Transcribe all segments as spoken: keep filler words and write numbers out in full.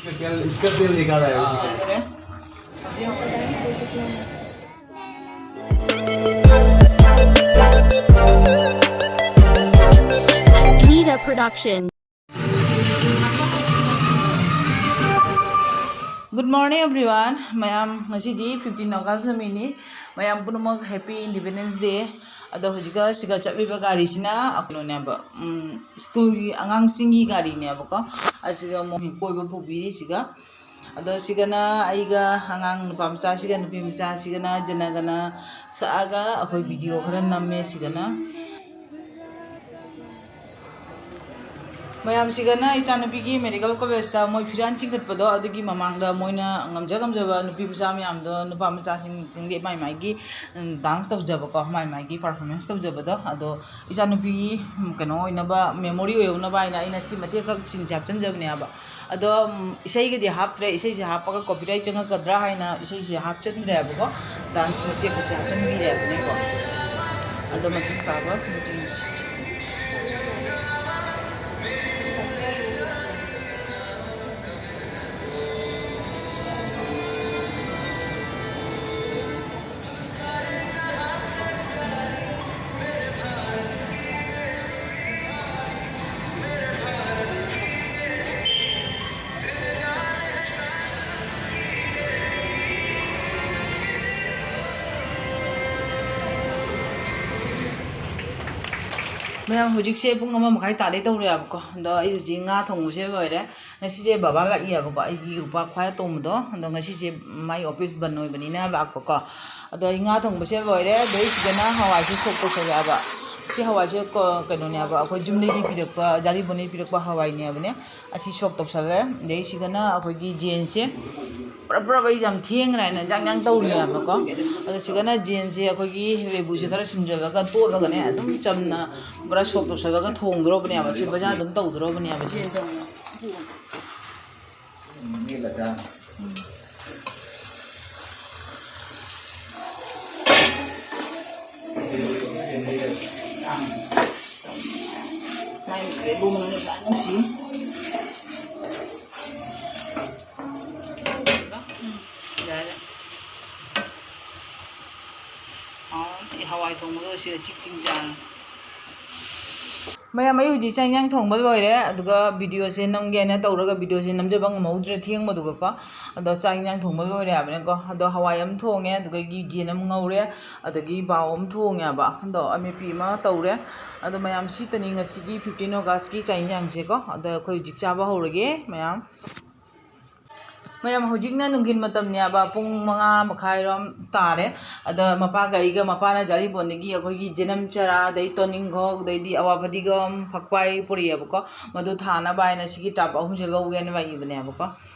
इसका तेल निकाला है। Nida Production. Good morning everyone. ꯃꯌꯥꯝ, ꯉꯁꯤꯗꯤ fifteen August ꯅꯨꯃꯤꯠꯅꯤ꯫ ꯃꯌꯥꯝ ꯄꯨꯝꯅꯃꯛ Happy Independence Day꯫ ꯑꯗꯣ ꯍꯧꯖꯤꯛꯀ ꯁꯤꯒ ꯆꯠꯂꯤꯕ ꯒꯥꯔꯤꯁꯤꯅ ꯀꯩꯅꯣꯅꯦꯕ, ꯎꯝ, ꯁ꯭ꯀꯨꯜꯒꯤ ꯑꯉꯥꯡꯁꯤꯡꯒꯤ ꯒꯥꯔꯤꯅꯦꯕꯀꯣ꯫ ꯑꯁꯤꯒ ꯑꯃꯨꯛ ꯀꯣꯏꯕ ꯄꯨꯕꯤꯔꯤꯁꯤꯒ꯫ ꯑꯗꯣ ꯁꯤꯒꯅ ꯑꯩꯒ ꯑꯉꯥꯡ ꯅꯨꯄꯥ ꯃꯆꯥꯁꯤꯒ ꯅꯨꯄꯤ ꯃꯆꯥꯁꯤꯒꯅ ꯖꯅꯒꯅ ꯁꯛꯑꯒ ꯑꯩꯈꯣꯏ video ꯈꯔ ꯅꯝꯃꯦ꯫ ꯁꯤꯒꯅ ꯃꯌꯥꯝꯁꯤꯒꯅ ꯏꯆꯥꯅꯨꯄꯤꯒꯤ medical college ꯇ ꯃꯣꯏ ꯐꯤꯔꯥꯟ ꯆꯤꯡꯈꯠꯄꯗꯣ, ꯑꯗꯨꯒꯤ ꯃꯃꯥꯡꯗ ꯃꯣꯏꯅ ꯉꯝꯖ ꯉꯝꯖꯕ ꯅꯨꯄꯤ ꯃꯆꯥ ꯃꯌꯥꯝꯗꯣ, ꯅꯨꯄꯥ ꯃꯆꯥꯁꯤꯡ ꯈꯪꯗꯦ, ꯃꯥꯏ ꯃꯥꯏꯒꯤ, ꯎꯝ, dance ꯇꯧꯖꯕꯀꯣ, ꯃꯥꯏ ꯃꯥꯏꯒꯤ performance ꯇꯧꯖꯕꯗꯣ꯫ ꯑꯗꯣ ꯏꯆꯥꯅꯨꯄꯤꯒꯤ, ꯎꯝ, ꯀꯩꯅꯣ ꯑꯣꯏꯅꯕ, memory ꯑꯣꯏꯍꯧꯅꯕ ꯍꯥꯏꯅ ꯑꯩꯅ ꯁꯤ ꯃꯇꯦꯛ ꯈꯛ ꯁꯤꯟꯁꯦ ꯍꯥꯞꯆꯤꯟꯖꯕꯅꯦ ꯍꯥꯏꯕ꯫ ꯑꯗꯣ, ꯎꯝ, ꯏꯁꯩꯒꯗꯤ ꯍꯥꯞꯇ꯭ꯔꯦ꯫ ꯏꯁꯩꯁꯦ ꯍꯥꯞꯄꯒ copyright ꯆꯪꯉꯛꯀꯗ꯭ꯔꯥ ꯍꯥꯏꯅ ꯏꯁꯩꯁꯦ ꯍꯥꯞꯆꯤꯟꯗ꯭ꯔꯦꯕꯀꯣ, dance ꯃꯆꯦꯠ ꯈꯛꯁꯦ ꯍꯥꯞꯆꯤꯟꯕꯤꯔꯦꯕꯅꯦꯀꯣ꯫ ꯑꯗꯣ ꯃꯊꯪ ꯇꯥꯕ ꯃꯤꯇꯤꯡꯁꯤ꯫ ꯃꯌꯥꯝ, ꯍꯧꯖꯤꯛꯁꯦ ꯄꯨꯡ ꯑꯃ ꯃꯈꯥꯏ ꯇꯥꯗꯩ ꯇꯧꯔꯦꯕꯀꯣ꯫ ꯑꯗꯣ ꯑꯩ ꯍꯧꯖꯤꯛ ꯉꯥ ꯊꯣꯡꯕꯁꯦ ꯂꯣꯏꯔꯦ꯫ ꯉꯁꯤꯁꯦ ꯕꯕꯥ ꯂꯥꯛꯏꯌꯦꯕꯀꯣ, ꯑꯩꯒꯤ ꯏꯄ꯭ꯋꯥ ꯈ꯭ꯋꯥꯏ ꯑꯇꯣꯝꯕꯗꯣ꯫ ꯑꯗꯣ ꯉꯁꯤꯁꯦ ꯃꯥꯏ office ꯕꯟ ꯑꯣꯏꯕꯅꯤꯅ ꯂꯥꯛꯄꯀꯣ꯫ ꯑꯗꯣ ꯑꯩ ꯉꯥ ꯊꯣꯡꯕꯁꯦ ꯂꯣꯏꯔꯦ꯫ ꯑꯗꯩ ꯁꯤꯗꯅ ꯍꯋꯥꯏꯁꯦ ꯁꯣꯛ ꯇꯧꯁꯜꯂꯛꯑꯕ꯫ ꯁꯤ ꯍꯋꯥꯏꯁꯦ ꯀ-, ꯀꯩꯅꯣꯅꯦꯕ, ꯑꯩꯈꯣꯏ ꯌꯨꯝꯗꯒꯤ ꯄꯤꯔꯛꯄ, ꯖꯥꯔꯤꯕꯣꯅꯤ ꯄꯤꯔꯛꯄ ꯍꯋꯥꯏꯅꯦꯕꯅꯦ꯫ ꯑꯁꯤ ꯁꯣꯛ ꯇꯧꯁꯜꯂꯦ꯫ ꯑꯗꯩ ꯁꯤꯗꯅ ꯑꯩꯈꯣꯏꯒꯤ ꯖꯦꯟꯁꯦ ꯄꯨꯔꯞ ꯄꯨꯔꯞ ꯑꯩ ꯌꯥꯝ ꯊꯦꯡꯈ꯭ꯔꯦ ꯍꯥꯏꯅ ꯌꯥꯡ ꯌꯥꯡ ꯇꯧꯔꯤꯅꯦꯕꯀꯣ꯫ ꯑꯗꯣ ꯁꯤꯗꯅ ꯖꯦꯟꯁꯦ ꯑꯩꯈꯣꯏꯒꯤ ꯂꯦꯕꯨꯁꯦ ꯈꯔ ꯁꯨꯝꯖꯜꯂꯒ ꯇꯣꯠꯂꯒꯅꯦ, ꯑꯗꯨꯝ ꯆꯝꯅ ꯄꯨꯔꯥ ꯁꯣꯛ ꯇꯧꯁꯜꯂꯒ ꯊꯣꯡꯗꯣꯔꯕꯅꯦꯕ꯫ ꯁꯤ ꯕꯖꯥꯔ ꯑꯗꯨꯝ ꯇꯧꯗꯣꯔꯕꯅꯦꯕ꯫ ꯁꯤ ꯃꯥꯏ ꯂꯦꯕꯨ ꯃꯅꯝ ꯌꯥꯝ ꯅꯨꯡꯁꯤ꯫ ꯃꯌꯥꯝ, ꯑꯩ ꯍꯧꯖꯤꯛ ꯆꯥꯛ ꯏꯟꯖꯥꯡ ꯊꯣꯡꯕ ꯂꯣꯏꯔꯦ, ꯑꯗꯨꯒ videoꯁꯦ ꯅꯝꯒꯦꯅ ꯇꯧꯔꯒ videoꯁꯦ ꯅꯝꯖꯕ ꯉꯝꯍꯧꯗ꯭ꯔꯦ ꯊꯦꯡꯕꯗꯨꯒꯀꯣ꯫ ꯑꯗꯣ ꯆꯥꯛ ꯏꯟꯖꯥꯡ ꯊꯣꯡꯕ ꯂꯣꯏꯔꯦ ꯍꯥꯏꯕꯅꯤꯀꯣ꯫ ꯑꯗꯣ ꯍꯋꯥꯏ ꯑꯃ ꯊꯣꯡꯉꯦ, ꯑꯗꯨꯒ ꯌꯦꯟ ꯑꯃ ꯉꯧꯔꯦ, ꯑꯗꯒꯤ ꯕꯥꯎ ꯑꯃ ꯊꯣꯡꯉꯦꯕ꯫ ꯑꯗꯣ ꯑꯃꯦꯠꯄꯤ ꯑꯃ ꯇꯧꯔꯦ꯫ ꯑꯗꯣ ꯃꯌꯥꯝ, ꯁꯤꯇꯅꯤ ꯉꯁꯤꯒꯤ fifteen Augustꯀꯤ ꯆꯥꯛ ꯏꯟꯖꯥꯡꯁꯦꯀꯣ꯫ ꯑꯗꯣ ꯑꯩꯈꯣꯏ ꯍꯧꯖꯤꯛ ꯆꯥꯕ ꯍꯧꯔꯒꯦ ꯃꯌꯥꯝ꯫ ꯃꯌꯥꯝ, ꯍꯧꯖꯤꯛꯅ ꯅꯨꯡꯊꯤꯜ ꯃꯇꯝꯅꯦꯕ, ꯄꯨꯡ ꯃꯉꯥ ꯃꯈꯥꯏꯔꯣꯝ ꯇꯥꯔꯦ꯫ ꯑꯗ ꯃꯄꯥꯒ ꯑꯩꯒ, ꯃꯄꯥꯅ ꯖꯥꯔꯤꯕꯣꯟꯗꯒꯤ ꯑꯩꯈꯣꯏꯒꯤ ꯖꯅꯝ ꯆꯔꯥ, ꯑꯗꯩ ꯇꯣꯅꯤꯡꯈꯣꯛ, ꯑꯗꯩꯗꯤ ꯑꯋꯥ ꯐꯗꯤꯒꯣꯝ, ꯐꯛꯄꯥꯏ ꯄꯨꯔꯛꯑꯦꯕꯀꯣ꯫ ꯃꯗꯨ ꯊꯥꯅꯕ ꯍꯥꯏꯅ ꯁꯤꯒꯤ tub ꯑꯍꯨꯝꯁꯦ ꯂꯧꯒꯦꯅ ꯂꯥꯛꯏꯕꯅꯦꯕꯀꯣ꯫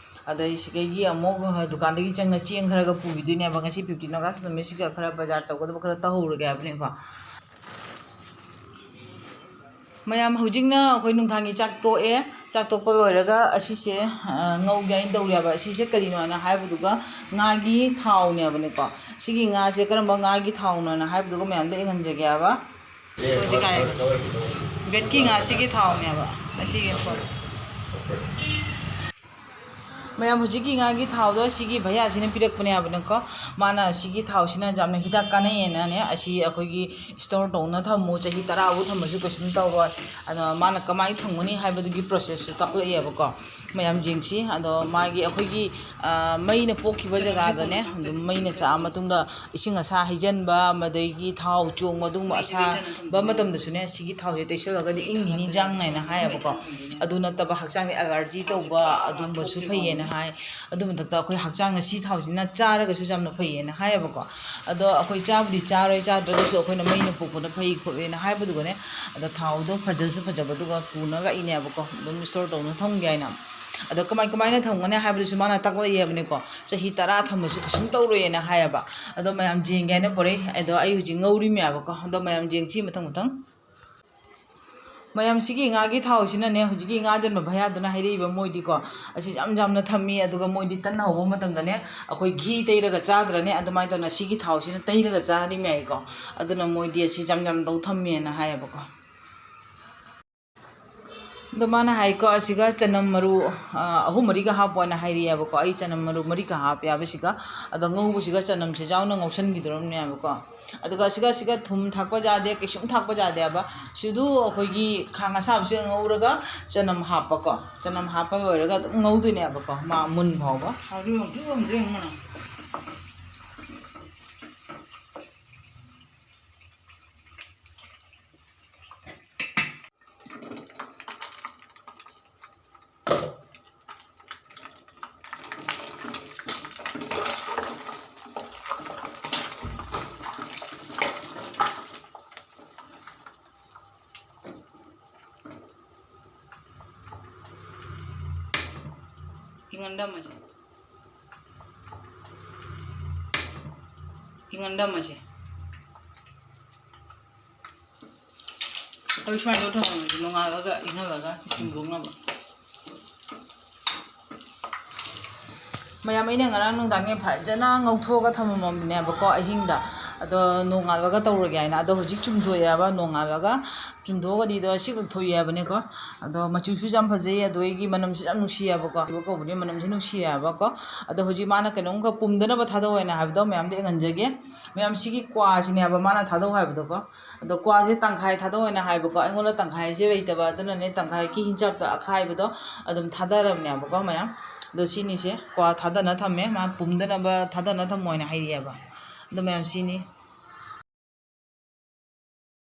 ꯑꯗꯩ ꯁꯤꯗꯒꯤ ꯑꯃꯨꯛ, ꯑ, ꯗꯨꯀꯥꯟꯗꯒꯤ ꯆꯪꯅ ꯆꯦꯡ ꯈꯔꯒ ꯄꯨꯈꯤꯗꯣꯏꯅꯦꯕ꯫ ꯉꯁꯤ fifteen August ꯅꯨꯃꯤꯠꯁꯤꯒ ꯈꯔ ꯕꯖꯥꯔ ꯇꯧꯒꯗꯕ ꯈꯔ ꯇꯧꯍꯧꯔꯒꯦ ꯍꯥꯏꯕꯅꯤꯀꯣ꯫ ꯃꯌꯥꯝ, ꯍꯧꯖꯤꯛꯅ ꯑꯩꯈꯣꯏ ꯅꯨꯡꯗꯥꯡꯒꯤ ꯆꯥꯛ ꯇꯣꯛꯑꯦ꯫ ꯆꯥꯛ ꯇꯣꯛꯄ ꯂꯣꯏꯔꯒ ꯑꯁꯤꯁꯦ, ꯑ, ꯉꯧꯒꯦ ꯍꯥꯏꯅ ꯇꯧꯔꯤꯑꯕ꯫ ꯑꯁꯤꯁꯦ ꯀꯔꯤꯅꯣ ꯍꯥꯏꯅ ꯍꯥꯏꯕꯗꯨꯒ, ꯉꯥꯒꯤ ꯊꯥꯎꯅꯦꯕꯅꯦꯀꯣ꯫ ꯁꯤꯒꯤ ꯉꯥꯁꯦ ꯀꯔꯝꯕ ꯉꯥꯒꯤ ꯊꯥꯎꯅꯣ ꯍꯥꯏꯅ ꯍꯥꯏꯕꯗꯨꯒ ꯃꯌꯥꯝꯗ ꯌꯦꯡꯍꯟꯖꯒꯦꯕ꯫ ꯕꯦꯠꯀꯤ ꯉꯥꯁꯤꯒꯤ ꯊꯥꯎꯅꯦꯕ ꯑꯁꯤꯒꯤ꯫ ꯃꯌꯥꯝ, ꯍꯧꯖꯤꯛꯀꯤ ꯉꯥꯒꯤ ꯊꯥꯎꯗꯣ ꯁꯤꯒꯤ ꯚꯩꯌꯥꯁꯤꯅ ꯄꯤꯔꯛꯄꯅꯦ ꯍꯥꯏꯕꯅꯤꯀꯣ꯫ ꯃꯥꯅ ꯁꯤꯒꯤ ꯊꯥꯎꯁꯤꯅ ꯌꯥꯝꯅ ꯍꯤꯗꯥꯛ ꯀꯥꯟꯅꯩꯌꯦꯅꯅꯦ, ꯑꯁꯤ ꯑꯩꯈꯣꯏꯒꯤ store ꯇꯧꯅ ꯊꯝꯃꯨ, ꯆꯍꯤ ꯇꯔꯥ ꯐꯥꯎ ꯊꯝꯃꯁꯨ ꯀꯩꯁꯨꯝ ꯇꯧꯔꯣꯏ꯫ ꯑꯗꯣ ꯃꯥꯅ ꯀꯃꯥꯏꯅ ꯊꯝꯒꯅꯤ ꯍꯥꯏꯕꯗꯨꯒꯤ processꯁꯨ ꯇꯥꯛꯂꯛꯑꯦꯕꯀꯣ꯫ ꯃꯌꯥꯝ ꯌꯦꯡꯁꯤ꯫ ꯑꯗꯣ ꯃꯥꯒꯤ ꯑꯩꯈꯣꯏꯒꯤ, ꯑ, ꯃꯩꯅ ꯄꯣꯛꯈꯤꯕ ꯖꯒꯥꯗꯅꯦ, ꯑꯗꯨꯝ ꯃꯩꯅ ꯆꯥꯛꯑ ꯃꯇꯨꯡꯗ ꯏꯁꯤꯡ ꯑꯁꯥ ꯍꯩꯖꯤꯟꯕ, ꯃꯗꯒꯤ ꯊꯥꯎ ꯆꯣꯡꯕ, ꯑꯗꯨꯒꯨꯝꯕ ꯑꯁꯥꯕ ꯃꯇꯝꯗꯁꯨꯅꯦ, ꯁꯤꯒꯤ ꯊꯥꯎꯁꯦ ꯇꯩꯁꯜꯂꯒꯗꯤ ꯏꯪꯈꯤꯅꯤ ꯏꯟꯖꯥꯡ ꯅꯥꯏꯅ ꯍꯥꯏꯌꯦꯕꯀꯣ꯫ ꯑꯗꯨ ꯅꯠꯇꯕ ꯍꯛꯆꯥꯡꯗ allergy ꯇꯧꯕ ꯑꯗꯨꯒꯨꯝꯕꯁꯨ ꯐꯩꯌꯦꯅ ꯍꯥꯏ꯫ ꯑꯗꯨ ꯃꯊꯛꯇ ꯑꯩꯈꯣꯏ ꯍꯛꯆꯥꯡꯗ ꯁꯤ ꯊꯥꯎꯁꯤꯅ ꯆꯥꯔꯒꯁꯨ ꯌꯥꯝꯅ ꯐꯩꯌꯦꯅ ꯍꯥꯏꯌꯦꯕꯀꯣ꯫ ꯑꯗꯣ ꯑꯩꯈꯣꯏ ꯆꯥꯕꯨꯗꯤ ꯆꯥꯔꯣꯏ, ꯆꯥꯗ꯭ꯔꯒꯁꯨ ꯑꯩꯈꯣꯏꯅ ꯃꯩꯅ ꯄꯣꯛꯄꯅ ꯐꯩ ꯈꯣꯠꯂꯦꯅ ꯍꯥꯏꯕꯗꯨꯒꯅꯦ, ꯑꯗꯣ ꯊꯥꯎꯗꯣ ꯐꯖꯁꯨ ꯐꯖꯕꯗꯨꯒ ꯄꯨꯅ ꯂꯥꯛꯏꯅꯦꯕꯀꯣ, ꯑꯗꯨꯝ store ꯇꯧꯅ ꯊꯝꯒꯦ ꯍꯥꯏꯅ꯫ ꯑꯗꯣ ꯀꯃꯥꯏ ꯀꯃꯥꯏꯅ ꯊꯝꯒꯅꯤ ꯍꯥꯏꯕꯗꯨꯁꯨ ꯃꯥꯅ ꯇꯥꯛꯂꯛꯑꯦꯕꯅꯦꯀꯣ꯫ ꯆꯍꯤ ꯇꯔꯥ ꯊꯝꯕꯁꯨ ꯀꯩꯁꯨꯝ ꯇꯧꯔꯣꯏꯅ ꯍꯥꯏꯌꯦꯕ꯫ ꯑꯗꯣ ꯃꯌꯥꯝ ꯌꯦꯡꯒꯦ ꯍꯥꯏꯅ ꯄꯨꯔꯛꯏ꯫ ꯑꯗꯣ ꯑꯩ ꯍꯧꯖꯤꯛ ꯉꯧꯔꯤꯃꯦꯕꯀꯣ꯫ ꯑꯗꯣ ꯃꯌꯥꯝ ꯌꯦꯡꯁꯤ ꯃꯊꯪ ꯃꯊꯪ꯫ ꯃꯌꯥꯝ, ꯁꯤꯒꯤ ꯉꯥꯒꯤ ꯊꯥꯎꯁꯤꯅꯅꯦ, ꯍꯧꯖꯤꯛꯀꯤ ꯉꯥ ꯌꯣꯟꯕ ꯚꯩꯌꯥꯗꯨꯅ ꯍꯥꯏꯔꯛꯏꯕ, ꯃꯣꯏꯗꯤꯀꯣ, ꯑꯁꯤ ꯌꯥꯝ ꯌꯥꯝꯅ ꯊꯝꯃꯤ, ꯑꯗꯨꯒ ꯃꯣꯏꯗꯤ ꯇꯟ ꯍꯧꯕ ꯃꯇꯝꯗꯅꯦ, ꯑꯩꯈꯣꯏ ꯘꯤ ꯇꯩꯔꯒ ꯆꯥꯗ꯭ꯔꯅꯦ, ꯑꯗꯨꯃꯥꯏꯅ ꯇꯧꯅ ꯁꯤꯒꯤ ꯊꯥꯎꯁꯤꯅ ꯇꯩꯔꯒ ꯆꯥꯔꯤꯃꯦ ꯍꯥꯏꯀꯣ꯫ ꯑꯗꯨꯅ ꯃꯣꯏꯗꯤ ꯑꯁꯤ ꯌꯥꯝ ꯌꯥꯝ ꯇꯧ ꯊꯝꯃꯦꯅ ꯍꯥꯏꯌꯦꯕꯀꯣ꯫ ꯑꯗꯣ ꯃꯥꯅ ꯍꯥꯏꯀꯣ, ꯑꯁꯤꯒ ꯆꯅꯝ ꯃꯔꯨ, ꯑ, ꯑꯍꯨꯝ ꯃꯔꯤꯒ ꯍꯥꯞꯄꯣꯅ ꯍꯥꯏꯔꯤꯑꯕꯀꯣ꯫ ꯑꯩ ꯆꯅꯝ ꯃꯔꯨ ꯃꯔꯤꯒ ꯍꯥꯞꯄꯦꯕ ꯁꯤꯒ꯫ ꯑꯗꯣ ꯉꯧꯕꯁꯤꯒ ꯆꯅꯝꯁꯦ ꯌꯥꯎꯅ ꯉꯧꯁꯟꯈꯤꯗꯣꯔꯕꯅꯦꯕꯀꯣ꯫ ꯑꯗꯨꯒ ꯁꯤꯒ, ꯁꯤꯒ ꯊꯨꯝ ꯊꯥꯛꯄ ꯌꯥꯗꯦ, ꯀꯩꯁꯨꯝ ꯊꯥꯛꯄ ꯌꯥꯗꯦꯕ꯫ ꯁꯤꯗꯨ ꯑꯩꯈꯣꯏꯒꯤ ꯈꯥꯡ ꯑꯁꯥꯕꯁꯤꯗ ꯉꯧꯔꯒ ꯆꯅꯝ ꯍꯥꯞꯄꯀꯣ꯫ ꯆꯅꯝ ꯍꯥꯞꯄ ꯂꯣꯏꯔꯒ ꯑꯗꯨꯝ ꯉꯧꯗꯣꯏꯅꯦꯕꯀꯣ, ꯃꯥ ꯃꯨꯟ ꯐꯥꯎꯕ꯫ ꯍꯧꯖꯤꯛ ꯑꯃꯨꯛꯁꯨ ꯑꯃꯨꯛꯁꯨ ꯌꯦꯡꯉꯨ꯫ ꯏꯪꯍꯟꯗꯝꯃꯁꯦ꯫ ꯏꯪꯍꯟꯗꯝꯃꯁꯦ꯫ ꯑꯩ ꯁꯨꯃꯥꯏꯅ ꯇꯧꯔ ꯊꯝꯃꯝꯃꯁꯦ, ꯅꯣꯡꯉꯥꯜꯂꯒ ꯏꯪꯍꯜꯂꯒ ꯆꯨꯝꯊꯣꯛꯅꯕ꯫ ꯃꯌꯥꯝ, ꯑꯩꯅ ꯉꯔꯥꯡ ꯅꯨꯡꯗꯥꯡꯅꯦ ꯐꯖꯅ ꯉꯧꯊꯣꯛꯑꯒ ꯊꯝꯃꯝꯃꯕꯅꯦꯕꯀꯣ, ꯑꯍꯤꯡꯗ꯫ ꯑꯗꯣ ꯅꯣꯡꯉꯥꯜꯂꯒ ꯇꯧꯔꯒꯦ ꯍꯥꯏꯅ꯫ ꯑꯗꯣ ꯍꯧꯖꯤꯛ ꯆꯨꯝꯊꯣꯛꯑꯦꯕ, ꯅꯣꯡꯉꯥꯜꯂꯒ ꯆꯨꯝꯊꯣꯛꯑꯒꯗꯤ ꯑꯗꯣ ꯁꯤ ꯊꯣꯛꯑꯦ ꯍꯥꯏꯕꯅꯦꯀꯣ꯫ ꯑꯗꯣ ꯃꯆꯨꯁꯨ ꯌꯥꯝ ꯐꯖꯩ, ꯑꯗꯨꯗꯒꯤ ꯃꯅꯝꯁꯨ ꯌꯥꯝ ꯅꯨꯡꯁꯤꯌꯦꯕꯀꯣ꯫ ꯑꯗꯨꯒ ꯀꯧꯕꯅꯦ, ꯃꯅꯝꯁꯨ ꯅꯨꯡꯁꯤꯌꯦꯕꯀꯣ꯫ ꯑꯗꯣ ꯍꯧꯖꯤꯛ ꯃꯥꯅ ꯀꯩꯅꯣꯝꯈꯛ ꯄꯨꯝꯗꯅꯕ ꯊꯥꯗꯧ ꯍꯥꯏꯅ ꯍꯥꯏꯕꯗꯣ ꯃꯌꯥꯝꯗ ꯌꯦꯡꯍꯟꯖꯒꯦ꯫ ꯃꯌꯥꯝ, ꯁꯤꯒꯤ ꯀ꯭ꯋꯥꯁꯤꯅꯦꯕ ꯃꯥꯅ ꯊꯥꯗꯧ ꯍꯥꯏꯕꯗꯣꯀꯣ꯫ ꯑꯗꯣ ꯀ꯭ꯋꯥꯁꯦ ꯇꯪꯈꯥꯏ ꯊꯥꯗꯧ ꯍꯥꯏꯅ ꯍꯥꯏꯕꯀꯣ꯫ ꯑꯩꯉꯣꯟꯗ ꯇꯪꯈꯥꯏꯁꯦ ꯂꯩꯇꯕ, ꯑꯗꯨꯅꯅꯦ ꯇꯪꯈꯥꯏꯒꯤ ꯍꯤꯡꯆꯥꯞꯇ ꯑꯈꯥꯏꯕꯗꯣ ꯑꯗꯨꯝ ꯊꯥꯗꯔꯕꯅꯦꯕꯀꯣ ꯃꯌꯥꯝ꯫ ꯑꯗꯣ ꯁꯤꯅꯤꯁꯦ ꯀ꯭ꯋꯥ ꯊꯥꯗꯅ ꯊꯝꯃꯦ, ꯃꯥ ꯄꯨꯝꯗꯅꯕ ꯊꯥꯗꯅ ꯊꯝꯃꯣ ꯍꯥꯏꯅ ꯍꯥꯏꯔꯛꯑꯦꯕ꯫ ꯑꯗꯣ ꯃꯌꯥꯝ, ꯁꯤꯅꯤ꯫